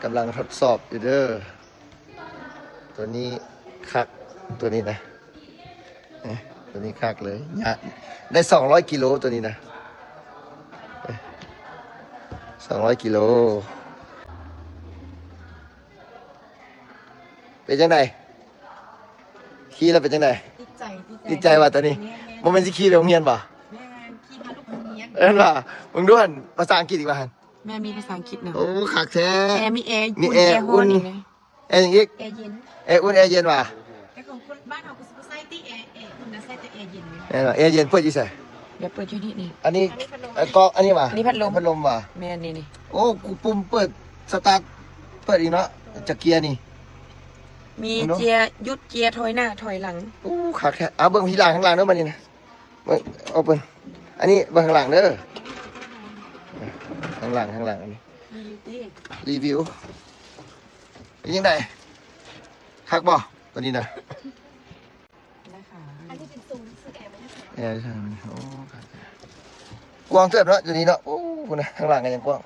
ກຳລັງທົດສອບຢູ່ເດີ. ຕົວນີ້ຄັກ ຕົວນີ້ນະ ເອີ ຕົວນີ້ຄັກເລີຍ ຍະ ໄດ້ສອງຮ້ອຍກິໂລ ຕົວນີ້ນະ ເອີ ສອງຮ້ອຍກິໂລ. ເປັນຈັ່ງໃດ? ຂີ່ແລ້ວເປັນຈັ່ງໃດ? ຕິດໃຈ ຕິດໃຈ ຕິດໃຈວ່າຕົວນີ້ ແມ່ນໆ ບໍ່ແມ່ນຊິຂີ່ໄປໂຮງຮຽນບໍ່? ແມ່ນ ຂີ່ພາລູກໄປໂຮງຮຽນ ເຫັນບໍ່? ເບິ່ງດູຫັ້ນ ພາສາອັງກິດອີກວ່າຫັ້ນ ແມ່ນ ມີພາສາອັງກິດນຳ. ໂອ້ ຄັກແທ້ ແອ ມີແອ ມີແອ ອຸ່ນ ແອ ແອ ຮ້ອນ ອຸ່ນ ອີກນະ ແອຫຍັງອີກ? ແອເຢັນ ແອອຸ່ນແອເຢັນຫວາ? ແຕ່ຂອງຄົນບ້ານເຮົາກໍຊິບໍ່ໃຊ້ຕິ ແອ ແອອຸ່ນນະ ໃຊ້ແຕ່ແອເຢັນ. ແມ່ນຫວາ? ແອເຢັນເປີດຢູ່ໃສ? ດຽວເປີດຢູ່ນີ້ ນີ້ ອັນນີ້ ອັນນີ້ພັດລົມ ເອີ ກອກ ອັນນີ້ຫວາ? ອັນນີ້ພັດລົມ ພັດລົມຫວາ? ແມ່ນ ນີ້ ນີ້ ໂອ້ ກູປຸ່ມເປີດສະຕາດ ເປີດອີກເນາະ ຈັກເກຍນີ້ ມີເນາະ ເກຍຢຸດ ເກຍຖອຍໜ້າຖອຍຫຼັງ. ໂອ້ ຄັກແທ້ ເອົາເບິ່ງທີ່ຫຼັງ ຂ້າງຫຼັງເດີ ບັດນີ້ນະ ເບິ່ງ ເອົາເບິ່ງ ອັນນີ້ເບິ່ງຂ້າງຫຼັງເດີ ຂ້າງຫຼັງ ຂ້າງຫຼັງ ອັນນີ້ ຣີວິວ ເປັນຈັ່ງໃດ? ຄັກບໍ່ ຕົວນີ້ນະ? ອັນນີ້ເປັນໂຊນຊື້ແອໄວ້ໃຫ້ ແອ ໂອ້ ຄັກ ກວ້າງເຕີບເນາະ ຕົວນີ້ເນາະ. ໂອ້ ພຸ້ນນະ ຂ້າງຫຼັງກໍຍັງກວ້າງ.